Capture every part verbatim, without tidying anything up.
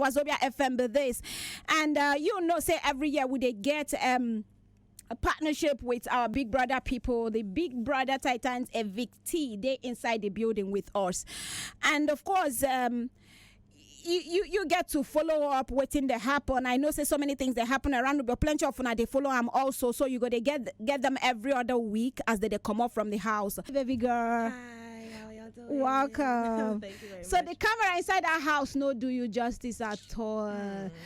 Wazobia F M be this. And uh, you know, say every year we dey get um, a partnership with our Big Brother people, the Big Brother Titans evictee, they inside the building with us. And of course, um, you, you you get to follow up wetin dey happen. I know say so many things dey happen around, but plenty of una dey follow am also, so you go dey get get them every other week as they dey comot from the house. Baby girl. Hi, how y'all doing? Welcome. Thank you very So much. The camera inside that house no do you justice at all.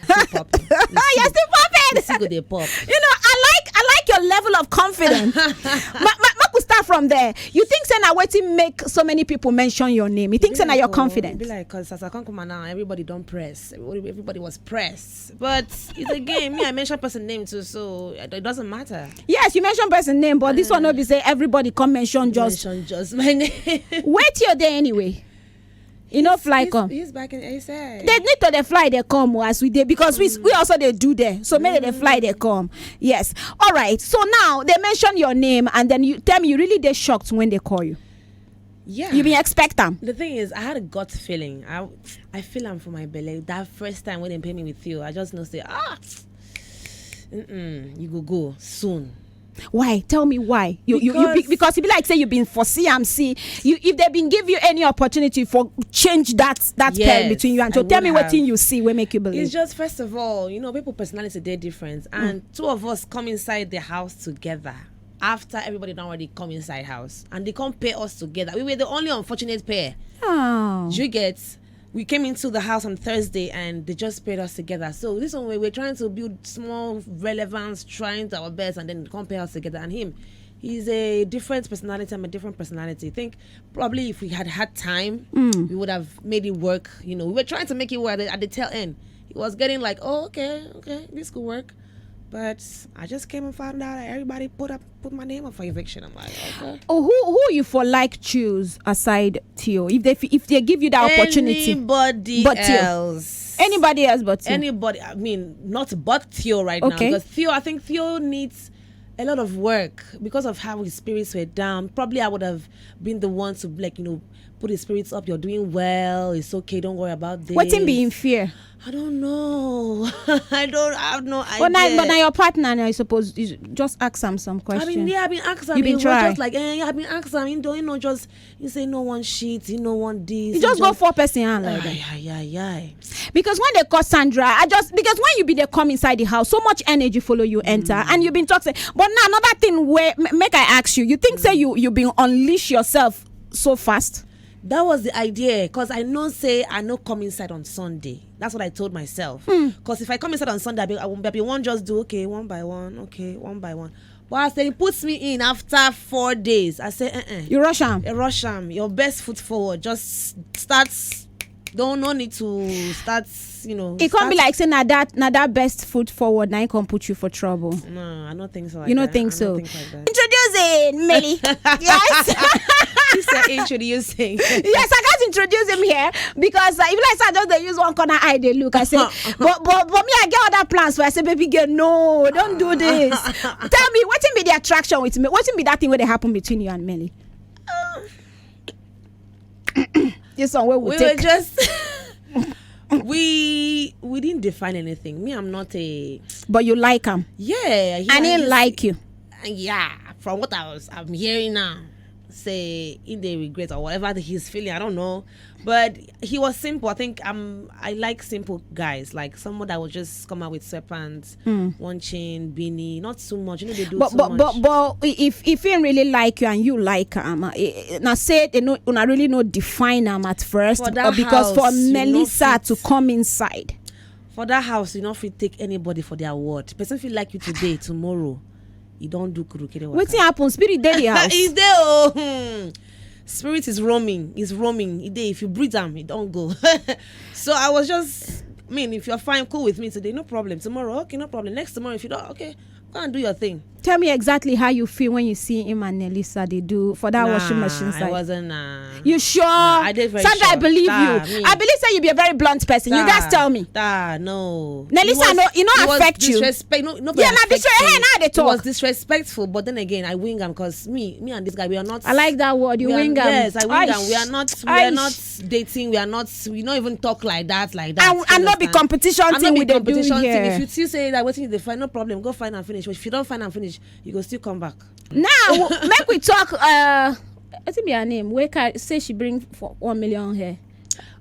Still popping. Oh, you're still popping. You still go dey pop. You know, I like I like your level of confidence. Ma- ma- Make we start from there. You think say na wetin make so many people mention your name? You think say na your Be confidence? Like, cause as I come come now, everybody don't press. Everybody, everybody was pressed. But it's a game. Me, I mention person name too, so it it doesn't matter. Yes, you mention person name, but this one no be say everybody come mention just Mention just my name. Wait your day anyway. You know, fly he's, come. He's back in A S A. They need to the fly they come as we dey because we we also they do there. So maybe they fly they come. Yes. All right. So now they mention your name and then you tell me you really they shocked when they call you. Yeah. You been expect them. The thing is, I had a gut feeling. I I feel I'm for my belly. That first time when they pay me with you, I just know say ah, mm-mm, you go go soon. Why? Tell me why. You you, you be, Because- because you be like say you been for C M C. You if they been give you any opportunity for change that that Yes, pair between you and I so tell me would what thing have. You see will make you believe. It's just first of all, you know, people personality they're different, and two of us come inside the house together after everybody don't already come inside house, and they come pair us together. We were the only unfortunate pair. Oh. Do you get? We came into the house on Thursday and they just paired us together. So this one we were trying to build small relevance, trying to our best, and then come pair us together. And him, he's a different personality. I'm a different personality. I think probably if we had had time, we would have made it work. You know, we were trying to make it work at the, at the tail end. He was getting like, oh, okay, okay, this could work. But I just came and found out that everybody put up put my name up for eviction. I'm like, okay. Oh, who who you for like choose aside Theo? If they if they give you that opportunity, Anybody But Theo. Else. Anybody else but Theo? Anybody. I mean, not but Theo right Okay. Now. Because Theo, I think Theo needs a lot of work because of how his spirits were down. Probably I would have been the one to, like, you know, put his spirits up. You're doing well. It's okay. Don't worry about this. Wetin be in fear? I don't know. I don't. I have no idea. But now, but now your partner now, I suppose you just ask him some I questions. mean, yeah, I've been asked. You He been was try. Just like, eh, yeah, I've been asked. I mean, don't you know? Just you say no one shit, you know one this. You just go four person hand like that. Ay, ay, ay, ay. Because when they call Sandra, I just because when you be they come inside the house, so much energy follow you enter, and you been talking. But now another thing where m- make I ask you, you think say you you been unleash yourself so fast? That was the idea, cause I know say I no come inside on Sunday. That's what I told myself. Cause if I come inside on Sunday, I be, I won't be, I be one just do okay one by one, okay one by one. But as they puts me in after four days, I say, uh-uh. You rush am. A rush am. Your best foot forward. Just start. Don't no need to start. You know. It can't be start- like say na that na that best foot forward now it can put you for trouble. No, I don't think so. Like You don't that. think I so? Don't think like that. Introducing Melly. Yes. He said introducing. Yes, I can't introduce him here because uh, if like say I just dey use one corner eye they look, I say, but but but me I get other plans for. I say, baby girl, no, don't do this. Tell me, what be the attraction with me? What be that thing where they happen between you and Melly? This one where we, We take, were just. We we didn't define anything. Me, I'm not a. But you like him. Yeah, he I didn't he's- like you. Yeah, from what I was I'm hearing now, say in the regret or whatever that he's feeling, I don't know. But he was simple. I think I'm. I like simple guys, like someone that will just come out with sweatpants, one chain, beanie, not too much. You know they do But too but much. but but if if he really like you and you like him, uh, eh, eh, now say they no, una really no define him at first For uh, that because for house, you no Melissa fit- to come inside. For that house, you not fit take anybody for their word. Person feel like you today, tomorrow, you don't do kurukere waka. Wetin happen? Spirit dey the house. Is there? Oh, hmm. Spirit is roaming. Is roaming. E dey. If you breathe am, it don't go. So I was just. I mean, if you're fine, cool with me today, no problem. Tomorrow, okay, no problem. Next tomorrow, if you don't, okay, go and do your thing. Tell me exactly how you feel when you see him and Nelisa they do for that washing machine side. I wasn't. Uh, you sure? Nah, I did very Sandra, sure. I believe nah, you. Me. I believe say you be a very blunt person. Nah, you guys tell me. Nah, no. Nelisa, no, you know affect you. No, no, yeah, na disrespect. Hey, now they talk. It was disrespectful, but then again, I wing him because me, me and this guy, we are not. I like that word. You wing him. Yes, I wing him. We are not. We are not dating. We are not. We not even talk like that, like that. And not be competition thing. We dey do here. If you still say that, wetin you dey find, no problem. Go find and finish. If you don't find and finish, you go still come back. Now, make we talk. Uh, wetin be her name? Wey say she bring for one million here.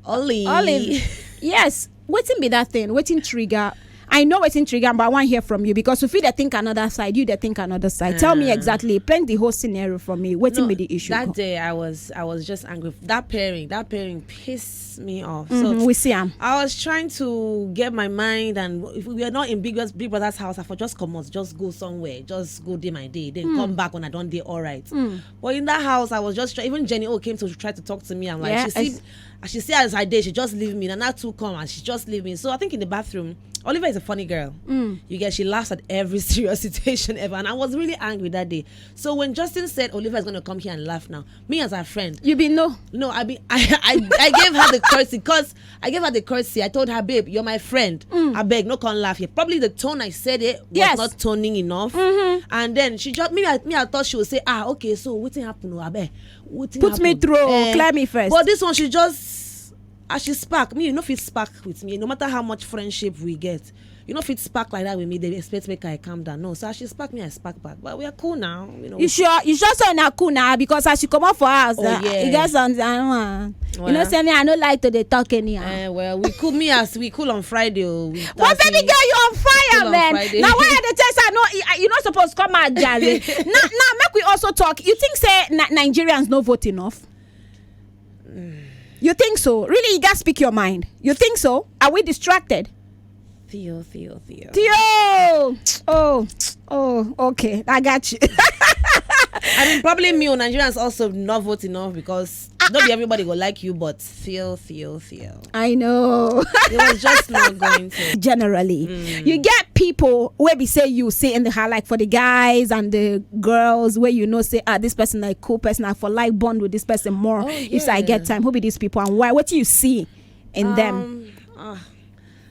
Olive. Olive. Yes. Wetin be that thing? Wetin trigger? I know wetin trigger, but I wan hear from you because if you dey think another side, you dey think another side. Tell me exactly. Paint the whole scenario for me. Wetin be the issue? That day I was I was just angry. That pairing, that pairing pissed me off. So we see am. I was trying to get my mind, and if we are not in big big brother's house, I for just comot, just go somewhere, just go day my day, then come back when I don dey alright. But in that house, I was just try, even Jenny O came to try to talk to me. I'm like, she see, as she see as I dey, she just leave me. And that two come and she just leave me. So I think in the bathroom, Oliver is a funny girl. You get, she laughs at every serious situation ever, and I was really angry that day. So when Justin said Oliver is gonna come here and laugh now, me as her friend, you be no, no, I be I I, I gave her the courtesy because I gave her the courtesy. I told her, babe, you're my friend. I beg, no come laugh here. Probably the tone I said it was not toning enough. And then she just me I, me I thought she would say, ah, okay, so wetin happen o, abeg, wetin happen? Put me through, clear me first. But this one, she just as she spark me, you no fit spark with me, no matter how much friendship we get. You no fit spark like that with me, they expect make I calm down. No, so as she spark me, I spark back. But we are cool now, you know. You sure? You sure say una cool now? Because as you comot for house, oh, uh, yeah. You get something. I don't want. Well, you know, say me, I no like to dey talk anyhow. Uh, well, we cool me as we cool on Friday. Oh, we, but baby girl, you on fire, man. Now why are the tests? I know you, you not supposed to come out, Jare. Now, now make we also talk. You think say Nigerians no vote enough? You think so? Really, you gotta speak your mind. You think so? Are we distracted? Theo, Theo, Theo. Theo! Oh, oh, okay. I got you. I mean, probably me or Nigerians also not vote enough because not be everybody go like you, but Theo, Theo, Theo. I know. It was just not going to. Generally, mm. You get people where we say you see in the high, like for the guys and the girls, where you know say, ah, this person like cool person, I for like bond with this person more. Oh, yeah. If I get time, who be these people and why? What do you see in um, them? Uh,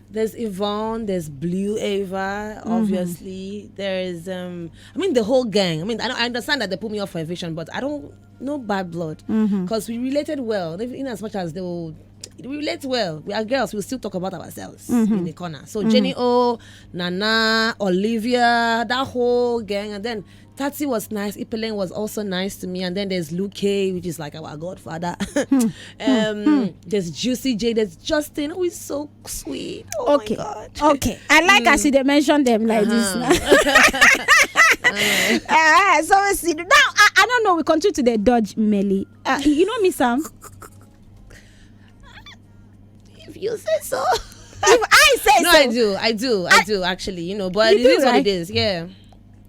there's Yvonne, there's Blue Ava, mm-hmm. Obviously. There's, um, I mean, the whole gang. I mean, I, I understand that they put me off for eviction, but I don't, no bad blood. Because mm-hmm. We related well, in as much as they will we relate well. We are girls. We still talk about ourselves mm-hmm. In the corner. So mm-hmm. Jenny O, Nana, Olivia, that whole gang, and then Tati was nice. Ipeleng was also nice to me. And then there's Luke, which is like our godfather. Hmm. um, hmm. There's Juicy J. There's Justin, who is so sweet. Oh okay. My God. Okay. I like mm. As you they mention them like uh-huh. This now. Uh-huh. Uh, so we see now. I, I don't know. We continue to the dodge Melly. Uh, you know me, Sam. If you say so. If I say no, so. I do, I do, I, I do actually, you know, but you it do, is right? What it is, yeah.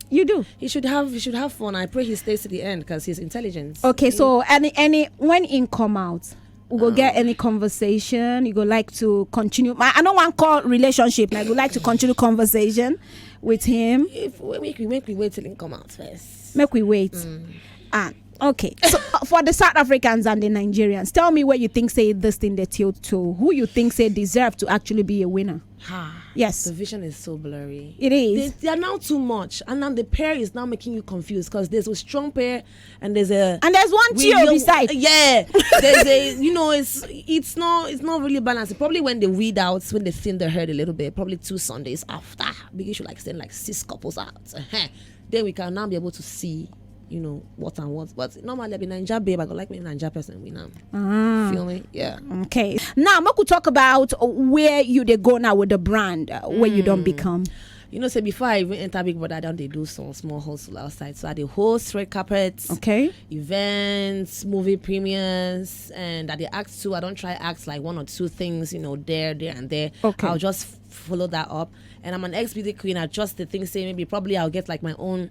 You do. He should have he should have fun. I pray he stays to the end because he's intelligent. Okay, so any any when in come out, we go um, get any conversation. You go like to continue. I, I don't want call relationship. I would like to continue conversation with him. If we make we make we wait till he come out first. Make we wait. Mm. Ah, okay. So uh, for the South Africans and the Nigerians, tell me where you think say this thing they tilt to. Who you think say deserve to actually be a winner? Ah, yes. The vision is so blurry. It is. They, they are now too much, and now the pair is now making you confused because there's a strong pair and there's a and there's one we, trio beside. Yeah, there's a you know it's it's not it's not really balanced. Probably when they weed out, when they thin the herd a little bit, probably two Sundays after, begin to like send like six couples out. Uh-huh. Then we can now be able to see you know what and what. But normally, I be Naija babe. I go like me Naija person win am. Ah. Feel me? Yeah. Okay. Now, make we talk about where you dey go now with the brand, uh, where mm. You don't become. You know, say before I even enter Big Brother, I don't they do some small hustle outside. So I dey host red carpets, okay, events, movie premieres, and I dey act too. I don't try act like one or two things, you know, there, there, and there. Okay. I'll just follow that up. And I'm an ex beauty queen. I just the thing say maybe probably I'll get like my own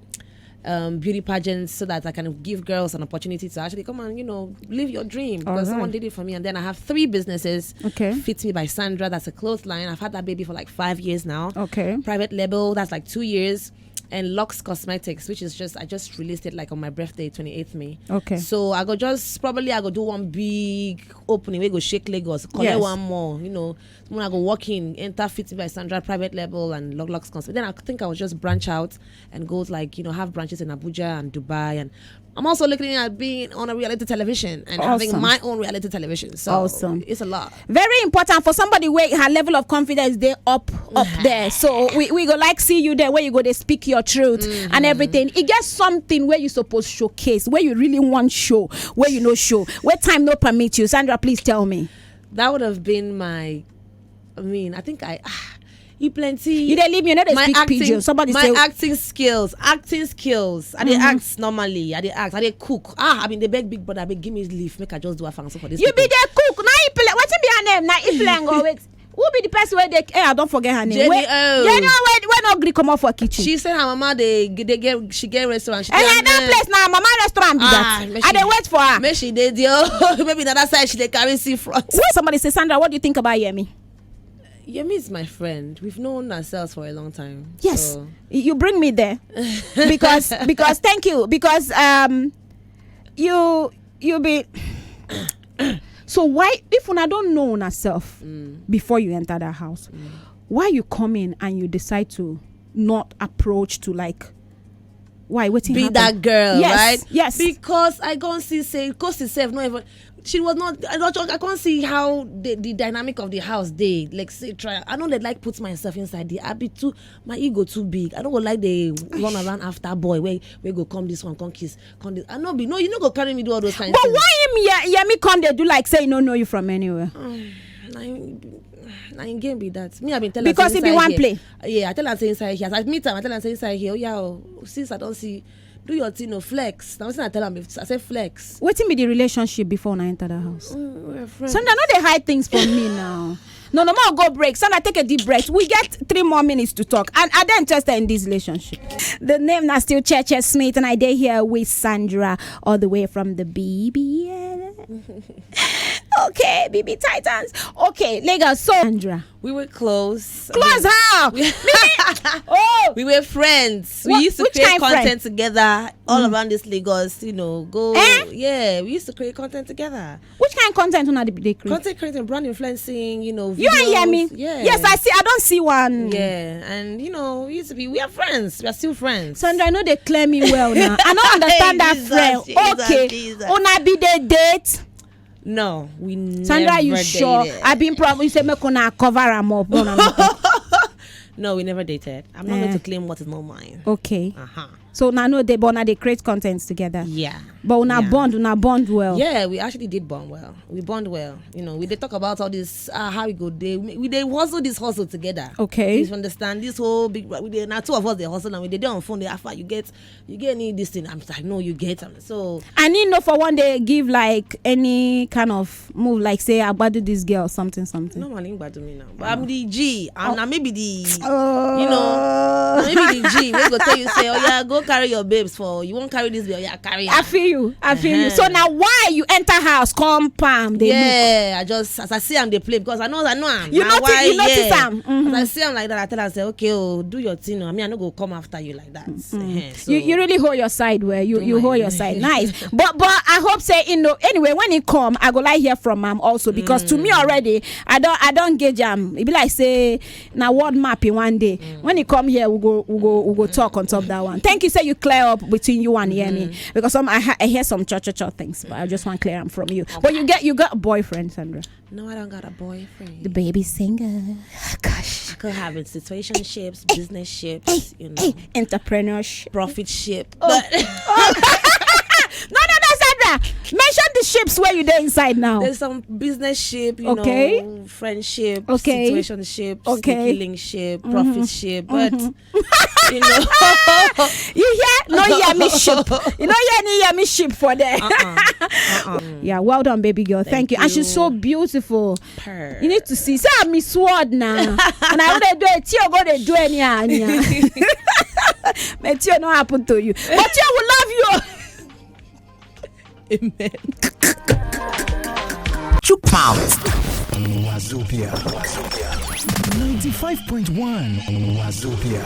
um, beauty pageants so that I can give girls an opportunity to actually come and you know live your dream because right. Someone did it for me. And then I have three businesses. Okay. Fit Me by Sandra, that's a clothesline. I've had that baby for like five years now. Okay. Private Label, that's like two years. and Lux Cosmetics, which is just, I just released it, like, on my birthday, twenty-eighth May. Okay. So I go just, probably I go do one big opening. We go shake Lagos, collect Yes. one more, you know. When I go walk in, enter Fit by Sandra private label and Lux Cosmetics. Then I think I will just branch out and go, like, you know, have branches in Abuja and Dubai. And I'm also looking at being on a reality television and having Awesome. my own reality television. So Awesome. It's a lot. Very important for somebody where her level of confidence dey up up there. So we, we go like see you there where you go dey speak your truth Mm-hmm. and everything. E get something where you suppose showcase, where you really want show, where you no show, where time no permit you. Sandra, please tell me. That would have been my. I mean, I think I. Ah, you plenty. You dey leave me, you no dey My speak acting, pidgin. Somebody my say, acting skills, acting skills. I dey act normally. I dey act. I dey cook. Ah, I mean, they beg Big Brother, beg give me leave, make I just do a fancy for this. you be people. Dey cook. Na Iple. Wetin be her name? Na Iple and go wait. Who be the person where they? Eh, I don't forget her name. Jenny Wait, O. Jenny O, where, where no gree come out for kitchen. She said her mama they they get she get restaurant. She And dey at that learn. Place now, mama restaurant be Ah, that. make I she- dey wait for her. Make she dey there. Maybe another side she dey carry see front. When somebody say, Sandra, what do you think about Yemi? Yemi is my friend. We've known ourselves for a long time. Yes, So. You bring me there because because thank you because um you you be so why if una don't know una self Mm. before you enter that house, why you come in and you decide to not approach to like why wetin Be happen? That girl, Yes, right? Yes. Because I can't see say because herself not even she was not. I don't. I can't see how the, the dynamic of the house dey like say try. I don't like put myself inside there. I be too my ego too big. I don't go like they run around after boy where we go come this one come kiss come this. I no be no. You no go carry me do all those kind But things. Why him Ye- Yemi come dey do like say he no know you from anywhere? Na him- na him game be that. Me I been tell Because am he be say one inside here. Play. Yeah, I tell am say inside here. As I meet am, I tell am say inside here. Oh yeah, oh, since I don't see, do your thing, oh, flex. Now since I tell am, I say flex. Wetin be the relationship before una enter that house? Mm, we're friends. Sandra, no dey hide things from me now. No, no more go break. Sandra, take a deep breath. We get three more minutes to talk. And I dey interested in this relationship. The name na still Cheche Smith, and I dey here with Sandra all the way from the B B L. Okay, B B Titans. Okay, Lagos. So Sandra, We were close. Close how? Oh, We were friends. What- We used to which create kind friend? Content together all around this Lagos. You know, go. Eh? Yeah, we used to create content together. Which kind content una dey dey create? Content creating, brand influencing. You know, You and videos. Yemi? Yeah. Yes, I see. I don't see one. Yeah, and you know, we used to be. We are friends. We are still friends. Sandra, I know they clear me well now. I don't understand Hey, that Jesus, friend. Jesus, Okay, Jesus. Una be dey date. No, we Sandra, never you sure? Dated. I been promise say make una cover am up. Una no talk. No, we never dated. I'm not Eh. Going to claim what is not mine. Okay. Uh huh. So una no dey, but una dey create content together. Yeah. But una Yeah. bond, una bond well. Yeah, we actually did bond well. We bond well. You know, we did talk about all this, uh, how we go there. We, we they hustle this hustle together. Okay. You understand this whole big. We they, now two of us they hustle and we they dey on phone. They after you get you get any this thing. I'm like, no, you get. I'm so And you know, for one day, give like any kind of move, like say, I do this girl, something, something. Normally, but to me now. But I'm the G. I'm Oh. Now maybe the Oh. You know, maybe the G. We go tell you say, oh yeah, go carry your babes for you won't carry this babe. Oh yeah, carry. I Her. feel you. I feel you. Uh-huh. So now, why you enter house, come palm? They look. Yeah, I just as I see am they play because I know I know am. You Na notice- why, you notice yeah. am. Mhm. As I see am like that, I tell am say, okay, oh, do your thing. Oh. I mean, I no go come after you like that. Eh, so You, you really hold your side well. You Do you my- hold your side. Nice. But but I hope say you know. Anyway, when he come, I go like hear from him also because to me already, I don't I don't gauge him. It be like say now word map in one day. When he come here, we go we go we go talk on top that one. Thank you. Say you clear up between you and Yemi because some I, ha- I hear some cho cho cho things, but I just want clear them from you. But you get you got a boyfriend, Sandra. No, I don't got a boyfriend. The baby single. Gosh. I could have in situationships, business ships, you know, Hey, entrepreneurship. Profit ship. Oh. But No, no, no, Sandra. Mention the ships where you there inside now. There's some business ship, you Okay. Know, friendship, Okay. Situation ship, Okay. Killing ship, Profit ship, but you know, You hear? No Yemi ship. You know, hear any Yemi ship for there. uh-uh, uh-uh. Yeah, well done, baby girl. Thank, Thank you. And she's you. So beautiful. Purr. You need to see. Say I'm Miss World now. And I would do it. Tio go they do any anya. May Tio not happen to you. But Tio will love you. Amen. Chook mouth. Wazobia. Ninety-five point one Wazobia.